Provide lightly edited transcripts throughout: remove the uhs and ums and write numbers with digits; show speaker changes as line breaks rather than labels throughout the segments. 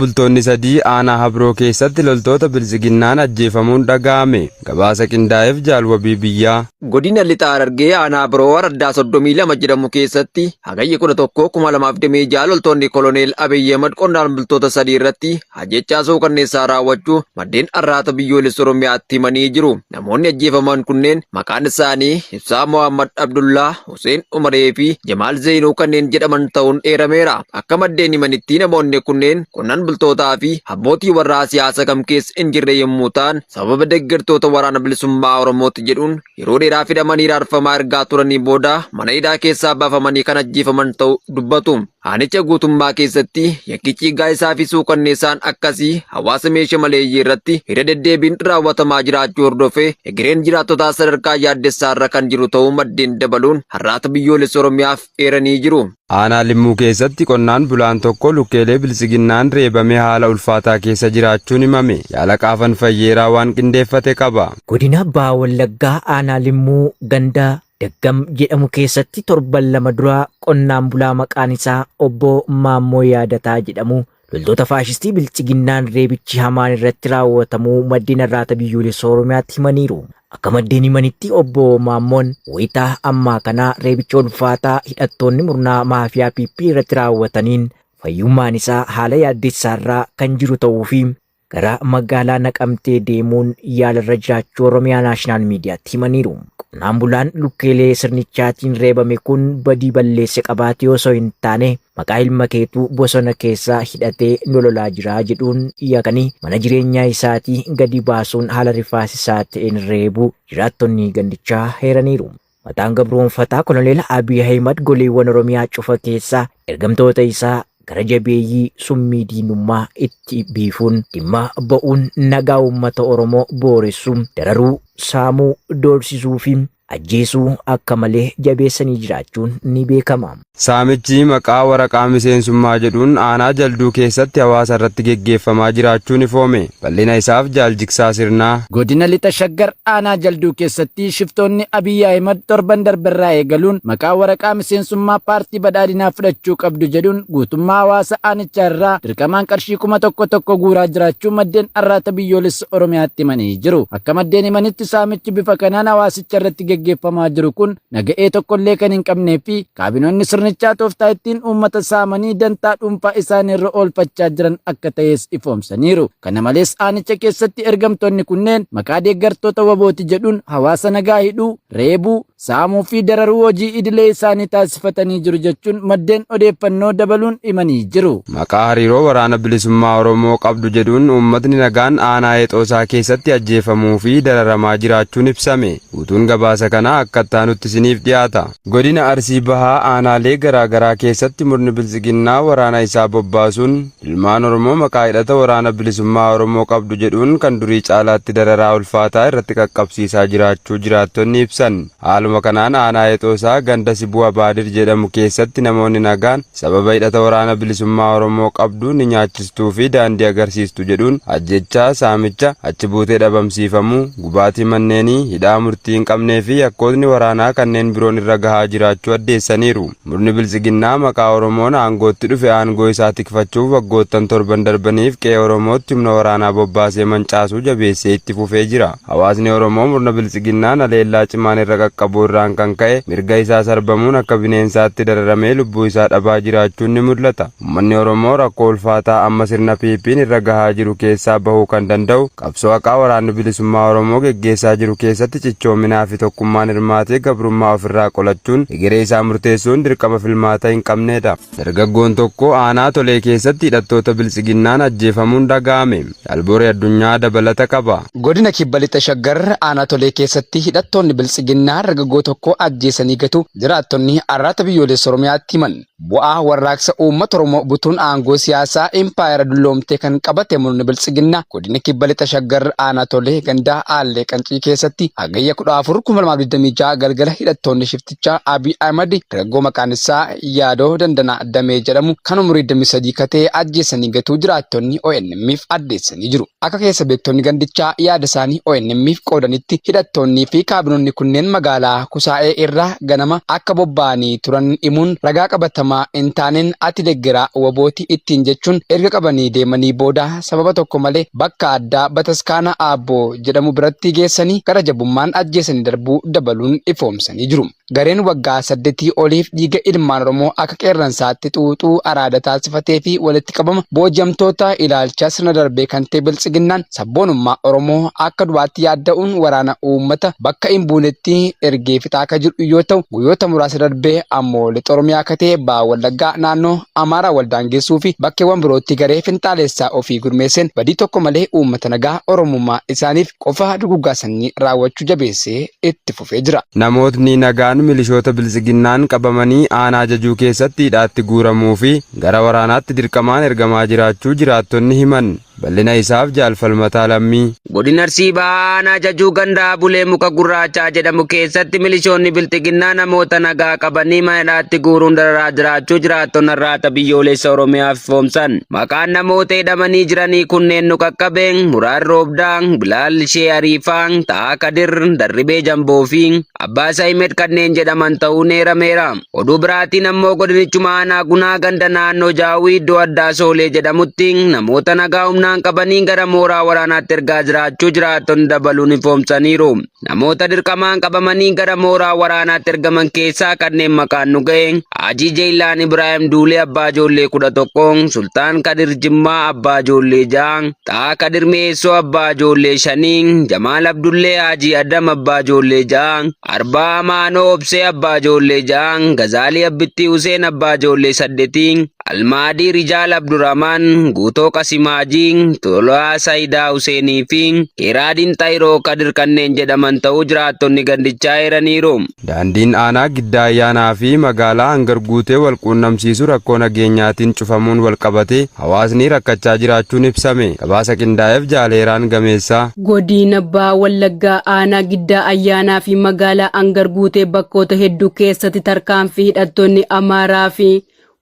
Bultoonni 3 aanaa Habroo keessatti loltoota Biltsiginnaan ajjeefamuun dhaga'ame. Gabaasa qindaa'eef Jaal Wabii Biyyaa.
Godina Lixa Harargee aanaa Habroo araddaa 32 jedhamu keessatti Hagayya 11, 2026 loltoonni Koloneel Abiy Ahimad qonnaan bultoota 3 irratti ajjeechaa suukanneessaa raawwachuu maddeen Arraata Biyyoolessa Oromiyaatti himanii jiru. Namoonni ajjeefaman kunneen maqaan isaanii Ibsaa Mohammad Abdullaa, Huseen Umaree fi Jamaal Zeenuu kanneen jedhaman ta'uun eerameera. Akka maddeen himanitti namoonni kunneen qonnaan bultootaa fi abbootii warraa siyaasa kam keessa hin jirre yommuu ta'an sababa deeggartoota waraana bilisummaa Oromooti jedhuun yeroo dheeraaf hidhamanii raarfamaa ergaa turanii booda mana hidhaa keessaa baafamanii kan ajjeefaman ta'uu dubbatu. Aanicha guutummaa keessatti yakki ciiggaa isaa fi suukanneessaan akkasii hawaasa meesha maleeyyii irratti irra deddeebiin raawwatamaa jiraachuu hordofee egereen jiraattotaa sadarkaa yaaddessaa irra kan jiru ta'uu maddeen dabaluun Arraata Biyyoolessa Oromiyaaf eeranii jiru.
Aanaa Limmuu keessatti qonnaan bulaan tokko lukkeelee Biltsiginnaan reebamee haala ulfaataa keessa jiraachuun himame. Yaalaqaafan Fayyeeraa waan qindeeffate qaba.
Godina Baha Wallaggaa Aanaa Limmuu ganda Daggam jedhamu keessatti torban 2 dura qonnaan bulaa maqaan isaa Obbo Maammoo Yaadataa jedhamu loltoota faashistii Biltsiginnaan reebichi hamaan irratti raawwatamuu maddeen Arraata Biyyoolessa Oromiyaatti himaniiru. Akka maddeen himanitti Obbo Maammoon wayita ammaa kana reebicha ulfaataa hidhattoonni murnaa maafiyaa PP irratti raawwataniin fayyummaan isaa haala yaaddessaarra kan jiru ta'uu fi gara magaalaa Naqamtee deemuun yaalarra jiraachuu Oromiyaa Naashinaal Miidiyaatti himaniiru. Qonnaan bulaan lukkeelee sirnichaatiin reebame kun badii balleesse qabaatee osoo hin taane maqaa ilma keetu bosona keessa hidhatee nu lolaa jira jedhuun yakanii mana jireenyaa isaatii gadi baasuun haala rifaasisaa ta'een reebuu jiraattonni gandichaa heeraniiru. Mataan gabroomfataa Koloneel Abiy Ahimad goleewwan Oromiyaa cufa keessaa ergamtoota isaa gara jabeeyyii summii diinummaa itti biifuun dhimma ba'uun nagaa uummata Oromoo booressuu, dararuu, saamuu, doorsisuu fi ajjeesuu akka malee jabeessanii jiraachuun ni beekama.
Saamichi maqaa waraqaa miseensummaa jedhuun aanaa Jalduu keessatti hawaasa irratti geggeeffamaa jiraachuun ifoome. Bal'ina isaaf Jaal Jigsaa Sirnaa.
Godina Lixa Shaggar aanaa Jalduu keessatti shiftoonni Abiy Ahimed torban darbe irraa eegaluun maqaa waraqaa miseensummaa paartii badhaadhinaa fudhachuu qabdu jedhuun guutummaa hawaasa aanichaa irraa dirqamaan qarshii 1000 tokko guuraa jiraachuu maddeen Arraata Biyyoolessa Oromiyaatti himanii jiru. Akka maddeen himanitti saamichi bifa kanaan hawaasicha irratti geggeeffamaa jiru kun naga'ee tokkollee kan hin qabnee fi kaabinoonni sirnichaa tooftaa ittiin uummata saamanii dantaa dhuunfaa isaanii irra oolfachaa jiran akka ta'es ifoomsaniiru. Kana malees aanicha keessatti ergamtoonni kunneen maqaa deeggartoota WBOti jedhuun hawaasa nagaa hidhuu, reebuu, saamuu fi dararuu hojii idilee isaanii taasifatanii jiru jechuun maddeen odeeffannoo dabaluun himanii jiru.
Maqaa hariiroo Waraana Bilisummaa Oromoo qabdu jedhuun uummatni nagaan aanaa Heexoosaa keessatti ajjeefamuu fi dararamaa jiraachuun ibsame. Guutuun gabaasa kanaa akka itti aanutti isiniif dhiyaata. Godina Arsii Bahaa aanaalee garaa garaa keessatti murni Biltsiginnaa waraana isaa bobbaasuun ilmaan Oromoo maqaa hidhata Waraana Bilisummaa Oromoo qabdu jedhuun kan durii caalaatti dararaa ulfaataa irratti qaqqabsiisaa jiraachuu jiraattonni ibsan. Haaluma kanaan aanaa Heexoosaa ganda Sibuu Abaadir jedhamu keessatti namoonni nagaan sababa hidhata Waraana Bilisummaa Oromoo qabdu ni nyaachistuu fi daandii agarsiistu jedhuun ajjeechaa, saamicha, achi buutee dhabamsiifamuu, gubaatii manneenii, hidhaa murtii hin qabnee fi yakkootni waraanaa kanneen biroon irra gahaa jiraachuu addeessaniiru. Murni Biltsiginnaa maqaa Oromoon aangootti dhufe aangoo isaa tikfachuuf waggoottan torban darbaniif qe'ee Oromootti humna waraanaa bobbaasee mancaasuu jabeessee itti fufee jira. Hawaasni Oromoo murna Biltsiginnaan haleellaa cimaan irra qaqqabuu irraan kan ka'e mirga isaa sarbamuun akka bineensaatti dararamee lubbuu isaa dhabaa jiraachuun ni mul'ata. Ummanni Oromoo rakkoo ulfaataa amma sirna PPn irra gahaa jiru keessaa bahuu kan danda'u qabsoo haqaa Waraanni Bilisummaa Oromoo geggeessaa jiru keessatti cichoominaa fi tokkummaan hirmaatee gabrummaa of irraa qolachuun egeree isaa murteessuun dirqama filmaata hin qabneedha. Dargaggoon tokko aanaa Tolee keessatti hidhattoota Biltsiginnaan ajjeefamuun dhaga'ame. Albooree Addunyaa dabalata qaba.
Godina Kibba Lixa Shaggar aanaa Tolee keessatti hidhattoonni Biltsiginnaa dargaggoo tokko ajjeesanii gatuu jiraattonni Arraata Biyyoolessa Oromiyaatti himan. Bu'aa warraaqsa uummata Oromoo butuun aangoo siyaasaa impaayera dulloomtee kan qabate murni Biltsiginnaa godina Kibba Lixa Shaggar aanaa Tolee ganda Aallee Qancii keessatti Hagayya 14, 2026 galgala hidhattoonni shiftichaa Abiy Ahimad dargaggoo maqaan isaa Yaadoo Dandanaa Damee jedhamu kan umurii 23 ka ta'e ajjeesanii gatuu jiraattonni ONM'f addeessanii jiru. Akka keessa beektonni gandichaa yaada isaanii ONM'f qoodanitti hidhattoonnii fi kaabinoonni kunneen magaalaa Kusaa'ee irraa ganama akka bobba'anii turan himuun ragaa qabatamaa beekamaa hin taaneen ati deggeraa WBOti ittiin jechuun erga qabanii deemanii booda sababa tokko malee bakka addaa Bataskaana Aabboo jedhamu biratti geessanii gara jabummaan ajjeesanii darbuu dabaluun ifoomsanii jiru. Gareen waggaa saddetii oliif dhiiga ilmaan Oromoo akka qeerransaatti xuuxuu araada taasifatee fi walitti qabama booji'amtoota ilaalcha sirna darbee kan ta'e Biltsiginnaan sabboonummaa Oromoo akka du'aatti yaadda'uun waraana uummata bakka hin buunetti ergee fixaa akka jiru yoo ta'u, guyyoota muraasa darbee ammoo Lixa Oromiyaa akka ta'e Baha Wallaggaa naannoo Amaaraa wal daangessuu fi bakkeewwan birootti garee finxaaleessaa ofii gurmeesseen badii tokko malee uummata nagaa Oromummaa isaaniif qofa duguggaa sanyii raawwachuu jabeessee itti fufee jira.
Namootni nagaan milishoota Biltsiginnaan qabamanii aanaa Jajuu keessatti hidhaatti guuramuu fi gara waraanaatti dirqamaan ergamaa jiraachuu jiraattonni himan. Bal'ina isaaf Jaal Falmataa Lammii.
Godina Arsii Bahaa Aanaa Jajuu ganda Abulee Muka Gurraachaa jedhamu keessatti milishoonni Bilxiginnaa namoota nagaa qabanii mana hidhaatti guuruun dararaa jiraachuu jiraattonni Arraata Biyyoolessa Oromiyaaf ifoomsan. Maqaan namoota hidhamanii jiranii kunneen nu qaqqabe, Muraad Roobdaa, Bilaal Shee Ariifaa, Xahaa Kadir, Darribee Jamboo fi Abbaas Ahimed kanneen jedhaman ta'uun eerameera. Oduu biraatiin ammoo godinichuma aanaa Gunaa ganda naannoo Jaawwii iddoo addaa Soolee jedhamutti namoota nagaa humnaan qabanii gara mooraa waraanaatti ergaa jiraachuu jiraattonni dabaluun ifoomsaniiru. Namoota dirqamaan qabamanii gara mooraa waraanaatti ergaman keessaa kanneen maqaan nu ga'e Haajii Jeeylaan Ibraahim Duulee abbaa ijoollee 11, Sultaan Kadir Jimmaa abbaa ijoollee 6, Xahaa Kadir Mi'eessoo abbaa ijoollee 5, Jamaal Abdullee Haajii Adam abbaa ijoollee 6, Arbaa Amaanoo Obsee abbaa ijoollee 6, Gazaalii Abbittii Huseen abbaa ijoollee saddetii, Almaadii Rijaal Abdurrahmaan, Guutoo Qasim Haajii, Tolaa Sayidaa Huseenii fi Keeraadiin Xayiroo Kadir kanneen jedhaman ta'uu jiraattonni gandichaa eeraniiru.
Daandiin aanaa Giddaa Ayyaanaa fi magaalaa Hangar Guutee wal quunnamsiisu rakkoo nageenyaatiin cufamuun walqabatee hawaasni rakkachaa jiraachuun ibsame. Gabaasa qindaa'eef Jaal Heeraan Gameessaa.
Godiina Baha Wallaggaa Aanaa Giddaa Ayyaanaa fi Magaalaa Angar Guutee bakkoota hedduu keessatti tarkaanfii hidhattoonni Amaaraa fi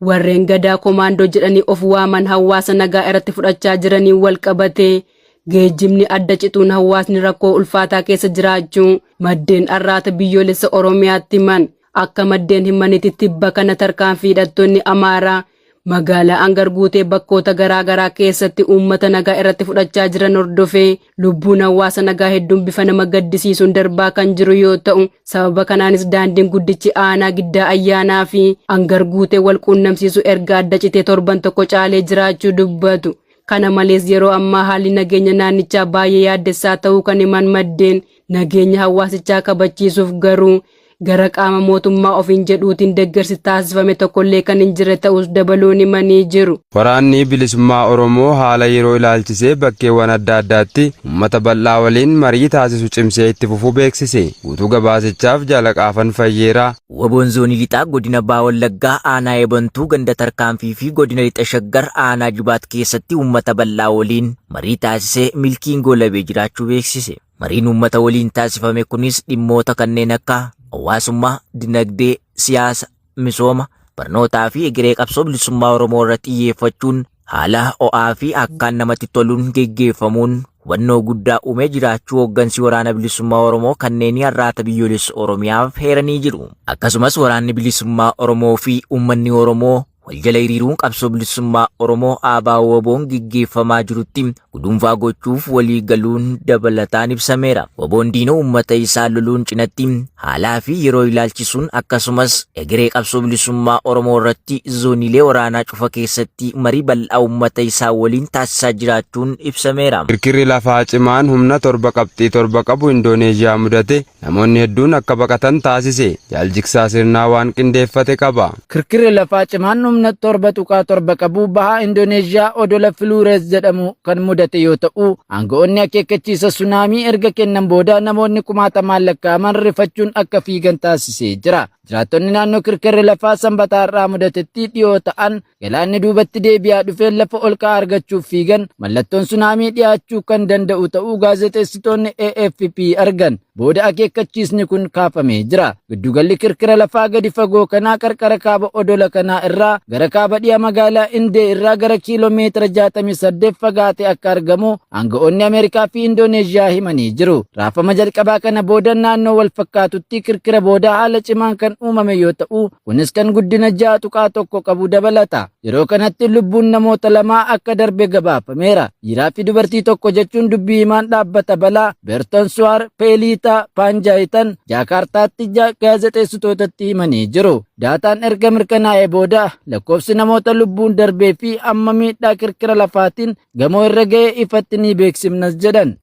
warreen Gadaa Komaandoo jedhanii of waaman hawaasa nagaa irratti fudhachaa jiraniin walqabatee geejjibni adda cituun hawaasni rakkoo ulfaataa keessa jiraachuu maddeen Arraata Biyyoolessa Oromiyaatti himan. Akka maddeen himanitti tibba kana tarkaanfii hidhattoonni Amaaraa magaalaa Angar Guutee bakkoota garaa garaa keessatti uummata nagaa irratti fudhachaa jiran hordofee lubbuun hawaasa nagaa hedduun bifa nama gaddisiisuun darbaa kan jiru yoo ta'u, sababa kanaanis daandiin guddichi aanaa Giddaa Ayyaanaa fi Angar Guutee wal quunnamsiisu erga adda citee torban tokko caalee jiraachuu dubbatu. Kana malees yeroo ammaa haalli nageenya naannichaa baay'ee yaaddessaa ta'uu kan himan maddeen, nageenya hawaasichaa kabachiisuuf garuu gara qaama mootummaa ofiin jedhuutiin deggersi taasifame tokkollee kan hin jirre ta'uus dabaluun himanii jiru.
Waraanni Bilisummaa Oromoo haala yeroo ilaalchisee bakkeewwan adda addaatti uummata bal'aa waliin marii taasisu cimsee itti fufuu beeksise. Guutuu gabaasichaaf Jaal Aqaafan Fayyeeraa.
Wbo'n Zoonii Lixaa Godina Baha Wallaggaa Aanaa Eebantuu Ganda Tarkaanfii fi Godina Lixa Shaggar Aanaa Jibaat keessatti uummata bal'aa waliin marii taasise milkiin goolabee jiraachuu beeksise. Mariin uummata waliin taasifame kunis dhimmoota kanneen akka hawaasummaa, dinagdee, siyaasa, misooma, barnootaa fi egeree qabsoo bilisummaa Oromoo irratti xiyyeeffachuun haala ho'aa fi akkaan namatti toluun geggeeffamuun hubannoo guddaa uumee jiraachuu hooggansi Waraana Bilisummaa Oromoo kanneenii Arraata Biyyoolessa Oromiyaaf heeranii jiru. Akkasumas Waraanni Bilisummaa Oromoo fi uummanni Oromoo wal jala hiriiruun qabsoo bilisummaa Oromoo ABO-WBOn geggeeffamaa jirutti guduunfaa gochuuf walii galuun dabalataan ibsameera. WBOn diina uummata isaa loluun cinatti haalaa fi yeroo ilaalchisuun akkasumas egeree qabsoo bilisummaa Oromoo irratti zooniilee waraanaa cufa keessatti marii bal'aa uummata isaa waliin taasisaa jiraachuun ibsameera.
Kirkirri lafaa cimaan humna 7.7 qabu Indooneezhiyaa mudate namoonni hedduun akka baqatan taasise. Jaal Jigsaa Sirnaa waan qindeeffate qaba.
Kirkirri lafaa cimaan humna 7.7 qabu baha Indooneezhiyaa odola Filuurees jedhamu kan mudate yoo ta'u, aanga'oonni akeekkachiisa sunaamii erga kennan booda namoonni kumaatamaan lakkaa'aman rifachuun akka fiigan taasisee jira. Jiraattonni naannoo kirkirri lafaa Sanbata har'aa mudatetti dhiyoo ta'an galaanni duubatti deebi'aa dhufee lafa olka'aa argachuuf fiigan mallattoon sunaamii dhiyaachuu kan danda'u ta'uu gaazexeessitoonni AFP argan. Booda akeekkachiisni kun kaafamee jira. Giddugalli kirkira lafaa gadi fagoo kanaa qarqara kaaba odola kanaa irraa gara kaaba dhiha magaalaa Indee irraa gara kiiloo meetira 68 fagaatee akka argamu aanga'oonni Ameerikaa fi Indooneezhiyaa himanii jiru. Raafama jalqabaa kana booda naannoo wal fakkaatutti kirkira booda haala cimaan kan uumame yoo ta'u, kunis kan guddina 6.1 qabu dabalata. Yeroo kanatti lubbuun namoota lamaa akka darbe gabaafameera. Dhiiraa fi dubartii tokko jechuun dubbii himaan dhaabbata balaa Berton Suwaar Peeliitaa Paanjaayitan Jaakaartaatti gaazexeessitootatti himanii jiru. Daataan erga mirkanaa'ee booda lakkoofsi namoota lubbuun darbee fi amma miidhaa kirkira lafaatiin gamoo irra ga'e ifatti ni beeksifnas jedhan.